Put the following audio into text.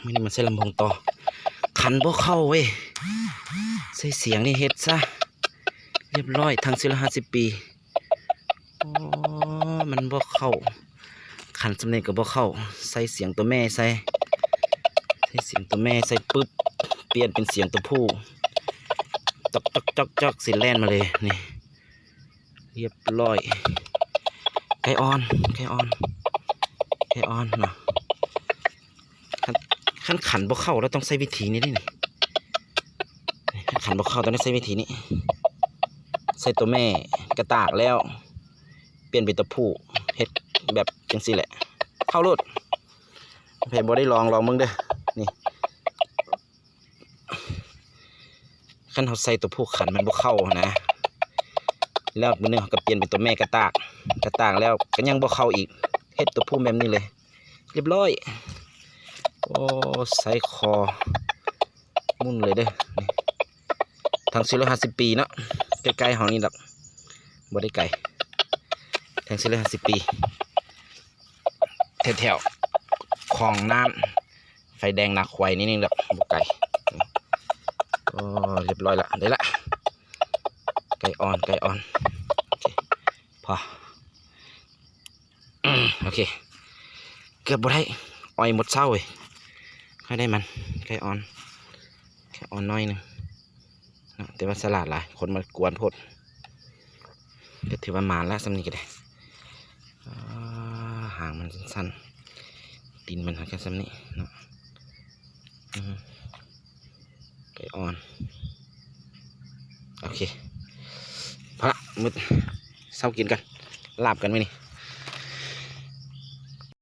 ມື້ນີ້ມາໃສ່ລຳໂພງຕໍ່ ຂັນບໍ່ເຂົ້າເວີຍ ໃສ່ສຽງນີ້ເຮັດຊະ ຮຽບຮ້ອຍ ທັງສີ່ຮ້ອຍຫ້າສິບປີ. ອໍ ມັນບໍ່ເຂົ້າ ຂັນສ່ຳໃດກໍບໍ່ເຂົ້າ ໃສ່ສຽງຕົວແມ່ໃສ່ ໃສ່ສຽງຕົວແມ່ໃສ່ປຶບ ປ່ຽນເປັນສຽງຕົວຜູ້ ຈອກໆໆໆ ຊິແລ່ນມາເລີຍນີ້ ຮຽບຮ້ອຍ ໄກ່ອ່ອນ ໄກ່ອ່ອນ ໄກ່ອ່ອນເນາະ. ຄັນ ຄັນຂັນບໍ່ເຂົ້າ ລະຕ້ອງໃຊ້ວິທີນີ້ເດ້ນີ້ ຄັນຂັນບໍ່ເຂົ້າຕ້ອງໄດ້ໃຊ້ວິທີນີ້ ໃສ່ຕົວແມ່ກະຕາກແລ້ວ ປ່ຽນເປັນຕົວຜູ້ ເຮັດແບບຈັ່ງຊີ້ແຫຼະ ເຂົ້າໂລດ. ໃຜບໍ່ໄດ້ລອງ ລອງເບິ່ງເດີ້ ນີ້ ຄັນເຮົາໃສ່ຕົວຜູ້ຂັນມັນບໍ່ເຂົ້າຫັ້ນນະ ແລ້ວມື້ໜຶ່ງເຮົາກໍປ່ຽນເປັນຕົວແມ່ກະຕາກ ກະຕາກແລ້ວກໍຍັງບໍ່ເຂົ້າອີກ ເຮັດຕົວຜູ້ແບບນີ້ເລີຍ ຮຽບຮ້ອຍ. ໂອ້ ໃສ່ຄໍໝຸ່ນເລີຍເດີ້ ນີ້ ທັງສີ່ຮ້ອຍຫ້າສິບປີເນາະ ໃກ້ໆເຮົານີ້ດອກ ບໍ່ໄດ້ໄກ ທັງສີ່ຮ້ອຍຫ້າສິບປີ ແຖວໆ ຄອງນ້ຳ ໄຟແດງນາຄວາຍນິດໜຶ່ງດອກ ບໍ່ໄກ. ໂອ້ ຮຽບຮ້ອຍລະ ໄດ້ລະ ໄກ່ອ່ອນ ໄກ່ອ່ອນ ໂອເຄ ພໍ ໂອເຄ ເກືອບບໍ່ໄດ້ ອ້ອຍໝົດເຊົ້າເວີຍ ຄ່ອຍໄດ້ມັນ ໄກ່ອ່ອນ ໄກ່ອ່ອນໜ້ອຍໜຶ່ງເນາະ ແຕ່ວ່າສະຫຼາດຫຼາຍ ຄົນມາກວນໂພດ. ກໍຖືວ່າໝານລະ ສ່ຳນີ້ກໍໄດ້ ອາ ຫາງມັນສັ້ນໆ ຕີນມັນຫາແຄ່ສ່ຳນີ້ເນາະ ອືມ ໄກ່ອ່ອນ ໂອເຄ ພໍລະ ມື້ເຊົ້າກິນກັນ ລາບກັນມື້ນີ້